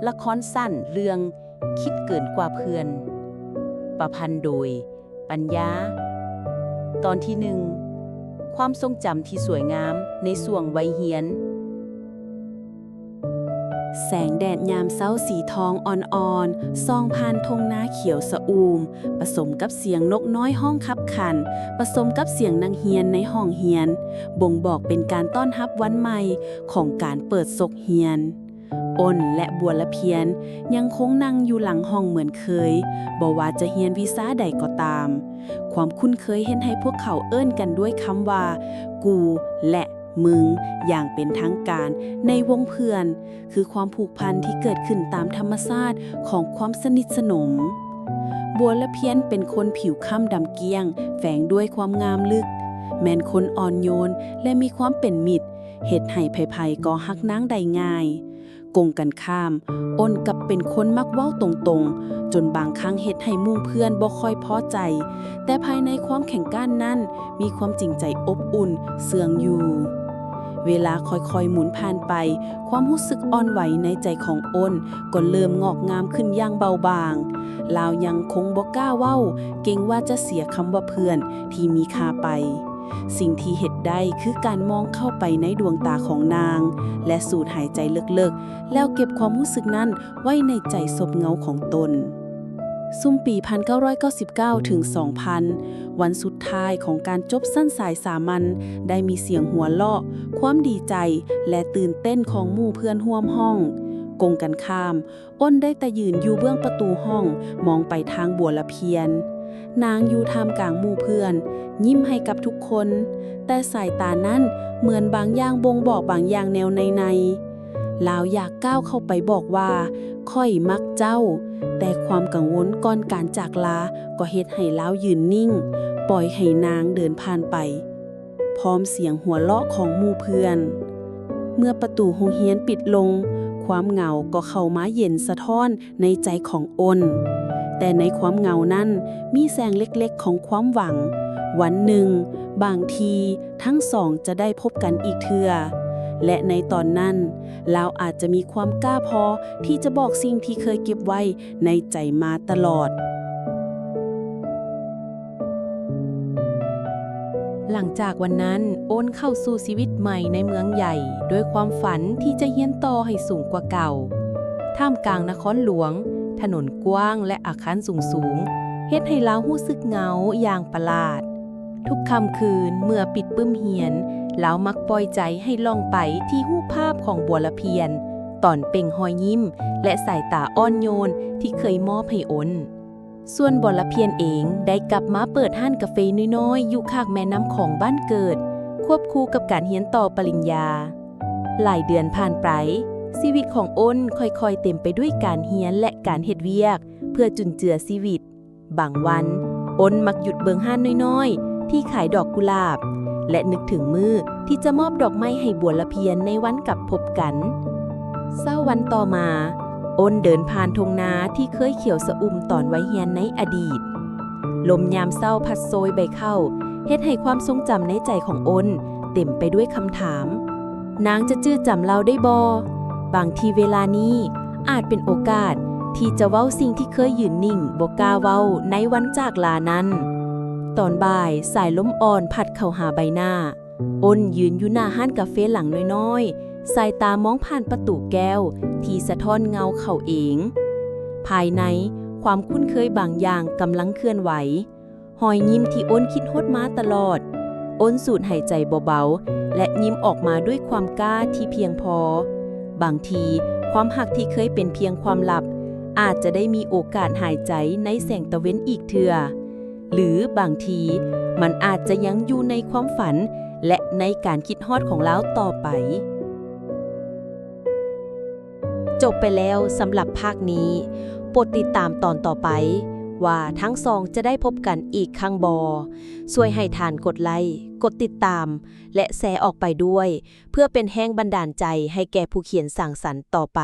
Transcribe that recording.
ລະຄອນສັ້ນເລື່ອງຄິດເກີນກວ່າເພື່ອນ. ປະພັນໂດຍ ປັນຍາ. ຕອນທີໜຶ່ງ ຄວາມຊົງຈຳທີ່ສວຍງາມໃນຊ່ວງໄວຮຽນ. ແສງແດດຍາມເຊົ້າສີທອງອ່ອນໆ ສ່ອງຜ່ານທົ່ງນາຂຽວສະອຸ່ມ, ປະສົມກັບສຽງນົກນ້ອຍຮ້ອງຂັບຂັນ, ປະສົມກັບສຽງນັກຮຽນໃນຫ້ອງຮຽນ, ບົ່ງບອກເປັນການຕ້ອນຮັບວັນໃໝ່ຂອງການເປີດສົກຮຽນ. ອົນ ແລະ ບົວລະພຽນ ຍັງຄົງນັ່ງຢູ່ຫຼັງຫ້ອງເໝືອນເຄີຍ, ບໍ່ວ່າຈະຮຽນວິຊາໃດກໍຕາມ. ຄວາມຄຸ້ນເຄີຍເຮັດໃຫ້ພວກເຂົາເອີ້ນກັນດ້ວຍຄຳວ່າ ກູ ແລະ ມຶງ ຢ່າງເປັນທາງການໃນວົງເພື່ອນ, ຄືຄວາມຜູກພັນທີ່ເກີດຂຶ້ນຕາມທຳມະຊາດຂອງຄວາມສະໜິດສະໜົມ. ບົວລະພຽນເປັນຄົນຜິວຄ້ຳດຳກ້ຽງ, ແຝງດ້ວຍຄວາມງາມລຶກ, ແມ່ນຄົນອ່ອນໂຍນ ແລະ ມີຄວາມເປັນມິດ, ເຮັດໃຫ້ໃຜໆກໍຮັກນາງໄດ້ງ່າຍ. ກົງກັນຂ້າມ, ອົນກັບເປັນຄົນມັກເວົ້າຕົງໆ, ຈົນບາງຄັ້ງເຮັດໃຫ້ໝູ່ເພື່ອນບໍ່ຄ່ອຍພໍໃຈ, ແຕ່ພາຍໃນຄວາມແຂງກ້ານນັ້ນ ມີຄວາມຈິງໃຈອົບອຸ່ນເຊື່ອງຢູ່. ເວລາຄ່ອຍໆໝູນຜ່ານໄປ, ຄວາມຮູ້ສຶກອ່ອນໄຫວໃນໃຈຂອງອົນກໍເລີ່ມງອກງາມຂຶ້ນຢ່າງເບົາບາງ. ລາວຍັງຄົງບໍ່ກ້າເວົ້າ, ເກງວ່າຈະເສຍຄຳວ່າເພື່ອນທີ່ມີຄ່າໄປ. ສິ່ງທີ່ເຮັດໄດ້ຄືການມອງເຂົ້າໄປໃນດວງຕາຂອງນາງ ແລະ ສູດຫາຍໃຈເລິກໆ, ແລ້ວເກັບຄວາມຮູ້ສຶກນັ້ນໄວ້ໃນໃຈສົບເງົາຂອງຕົນ. ຊຸມປີພັນເກົ້າຮ້ອຍເກົ້າສິບເກົ້າ ເຖິງ ສອງພັນ, ວັນສຸດທ້າຍຂອງການຈົບຊັ້ນສາຍສາມັນ ໄດ້ມີສຽງຫົວເລາະ, ຄວາມດີໃຈ ແລະ ຕື່ນເຕັ້ນຂອງໝູ່ເພື່ອນຮ່ວມຫ້ອງ. ກົງກັນຂ້າມ, ອົນໄດ້ແຕ່ຢືນຢູ່ເບື້ອງປະຕູຫ້ອງ, ມອງໄປທາງບົວລະພຽນ. ນາງຢູ່ທ່າມກາງໝູ່ເພື່ອນ, ຍິ້ມໃຫ້ກັບທຸກຄົນ, ແຕ່ສາຍຕານັ້ນເໝືອນບາງຢ່າງບົ່ງບອກບາງຢ່າງແນວໃນໆ. ລາວຢາກກ້າວເຂົ້າໄປບອກວ່າ, ຂ້ອຍມັກເຈົ້າ, ແຕ່ຄວາມກັງວົນກ່ອນການຈາກລາກໍເຮັດໃຫ້ລາວຢືນນິ່ງ, ປ່ອຍໃຫ້ນາງເດີນຜ່ານໄປ. ພ້ອມສຽງຫົວເລາະຂອງໝູ່ເພື່ອນ. ເມື່ອປະຕູໂຮງຮຽນປິດລົງ, ຄວາມເຫງົາກໍເຂົ້າມາເຢັນສະທ້ອນໃນໃຈຂອງອົນ. ແຕ່ໃນຄວາມເຫງົານັ້ນ ມີແສງເລັກໆຂອງຄວາມຫວັງ. ວັນໜຶ່ງ, ບາງທີທັງສອງຈະໄດ້ພົບກັນອີກເທື່ອ. ແລະ ໃນຕອນນັ້ນ, ລາວອາດຈະມີຄວາມກ້າພໍທີ່ຈະບອກສິ່ງທີ່ເຄີຍເກັບໄວ້ໃນໃຈມາຕະຫຼອດ. ຫຼັງຈາກວັນນັ້ນ, ໂອນເຂົ້າສູ່ຊີວິດໃໝ່ໃນເມືອງໃຫຍ່ ດ້ວຍຄວາມຝັນທີ່ຈະຮຽນຕໍ່ໃຫ້ສູງກວ່າເກົ່າ. ທ່າມກາງນະຄອນຫຼວງ, ຖະໜົນກວ້າງ ແລະ ອາຄານສູງໆ ເຮັດໃຫ້ລາວຮູ້ສຶກເຫງົາຢ່າງປະຫຼາດ. ທຸກຄ່ຳຄືນເມື່ອປິດປຶ້ມຮຽນ, ລາວມັກປ່ອຍໃຈໃຫ້ລ່ອງໄປທີ່ຮູບພາບຂອງບົວລະພຽນ ຕອນເປັ່ງຮອຍຍິ້ມ ແລະ ສາຍຕາອ່ອນໂຍນທີ່ເຄີຍມອບໃຫ້ອົນ. ສ່ວນບົວລະພຽນເອງໄດ້ກັບມາເປີດຮ້ານກາເຟນ້ອຍໆຢູ່ຂ້າງແມ່ນ້ຳຂອງບ້ານເກີດ, ຄວບຄູ່ກັບການຮຽນຕໍ່ປະລິນຍາ. ຫຼາຍເດືອນຜ່ານໄປ, ຊີວິດຂອງອົນຄ່ອຍໆເຕັມໄປດ້ວຍການຮຽນ ແລະ ການເຮັດວຽກເພື່ອຈຸນເຈືອຊີວິດ. ບາງວັນ, ອົນມັກຢຸດເບິ່ງຮ້ານນ້ອຍໆທີ່ຂາຍດອກກຸຫຼາບ ແລະ ນຶກເຖິງມື້ທີ່ຈະມອບດອກໄມ້ໃຫ້ບົວລະພຽນໃນວັນກັບພົບກັນ. ເຊົ້າວັນຕໍ່ມາ, ອົນເດີນຜ່ານທົ່ງນາທີ່ເຄີຍຂຽວຊະອຸ່ມຕອນໄວຮຽນໃນອະດີດ. ລົມຍາມເຊົ້າພັດໂຊຍໃບເຂົ້າ ເຮັດໃຫ້ຄວາມຊົງຈຳໃນໃຈຂອງອົນເຕັມໄປດ້ວຍຄຳຖາມ. ນາງຈະຈື່ຈຳລາວໄດ້ບໍ່? ບາງທີເວລານີ້ອາດເປັນໂອກາດທີ່ຈະເວົ້າສິ່ງທີ່ເຄີຍຢືນນິ່ງບໍ່ກ້າເວົ້າໃນວັນຈາກລານັ້ນ. ຕອນບ່າຍ, ສາຍລົມອ່ອນພັດເຂົ້າຫາໃບໜ້າ. ອົນຢືນຢູ່ໜ້າຮ້ານກາເຟຫຼັງນ້ອຍໆ, ສາຍຕາມອງຜ່ານປະຕູແກ້ວທີ່ສະທ້ອນເງົາເຂົາເອງ. ພາຍໃນ, ຄວາມຄຸ້ນເຄີຍບາງຢ່າງກຳລັງເຄື່ອນໄຫວ. ຮອຍຍິ້ມທີ່ອົນຄິດຮອດມາຕະຫຼອດ. ອົນສູດຫາຍໃຈເບົາໆ ແລະ ຍິ້ມອອກມາດ້ວຍຄວາມກ້າທີ່ພຽງພໍ. ບາງທີ, ຄວາມຮັກທີ່ເຄີຍເປັນພຽງຄວາມລັບ ອາດຈະໄດ້ມີໂອກາດຫາຍໃຈໃນແສງຕາເວັນອີກເທື່ອ. ຫຼືບາງທີມັນອາດຈະຍັງຢູ່ໃນຄວາມຝັນ ແລະ ໃນການຄິດຮອດຂອງລາວຕໍ່ໄປ. ຈົບໄປແລ້ວສຳລັບພາກນີ້. ໂປດຕິດຕາມຕອນຕໍ່ໄປວ່າທັງສອງຈະໄດ້ພົບກັນອີກຄັ້ງບໍ່. ຊ່ວຍໃຫ້ທ່ານກົດໄລ້, ກົດຕິດຕາມ ແລະ ແຊອອກໄປດ້ວຍ ເພື່ອເປັນແຮງບັນດານໃຈໃຫ້ແກ່ຜູ້ຂຽນສ້າງສັນຕໍ່ໄປ.